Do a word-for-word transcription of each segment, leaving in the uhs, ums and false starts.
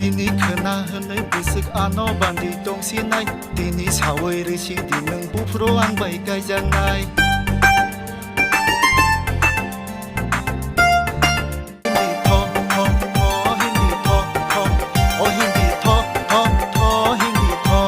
Nini khwna hwnwi bwswk ano bandi tongsinai, tini sawi rwisi di nwng buphuru ang bai kaijaknai. Hindi tho, tho, tho, Hindi tho, tho, o Hindi tho, tho, tho, Hindi tho.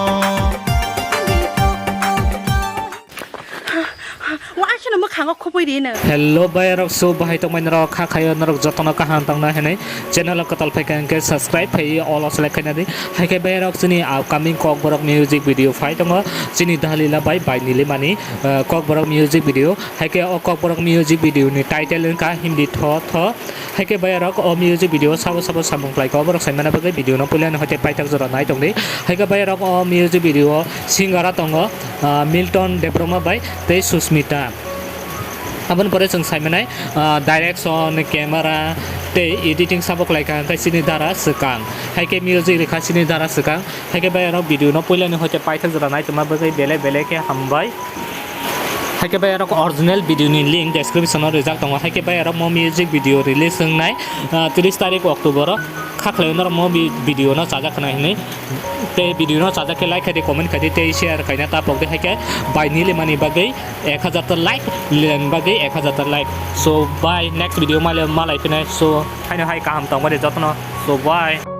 Wa akheno mwkhango khubui ri no. Hello bayarok, so bahai tongmai norok, kha khayo norok jotono kaham tongna hinwi channel o kwtal phaikha hwnkhe subscribe phaiwi all o select khaina di. Haikhe bayarok chini upcoming Kokborok music video phai tongo, chini Dalila bai bai Nilimani, uh, Kokborok music video. Haikhe o Kokborok music video ni title wngkha Hindi tho tho. Haikhe bayarok o music video sabo sabo samung khlaikha, oborok saimana bagwi video no puilani hoite paithak jora nai tongdi. Haikhe bayarok o music video singer a tongo, ah, Milton Debbarma bai tei Susmita. Aboni pore chwng saimanai, ah, direction, camera tei editing sabo khlaikha hwnkhe chini Dara Swkang. Haikhe music rikha chini Dara Swkang. Haikhe bayarok video no puilani hoite paithak jora nai tongma bagwi belai belai khe hambai. Haikhe bayarok original video ni link description o rijak tongo. Haikhe bayarok mo music video release wngnai, ah, tris tarik October o. Kha khlai norok mo vi-, video no chajak khna hinwi. Tei video no chajak khe like khaidi, comment khaidi tei share khaina tapok di. Haikhe bai Nilimani bagwi ek hajar ta like, Lilani bagwi ek hajar ta like. So bye, next video malai, malai phinai. So haino hai kaham tongmani jotono. So bye.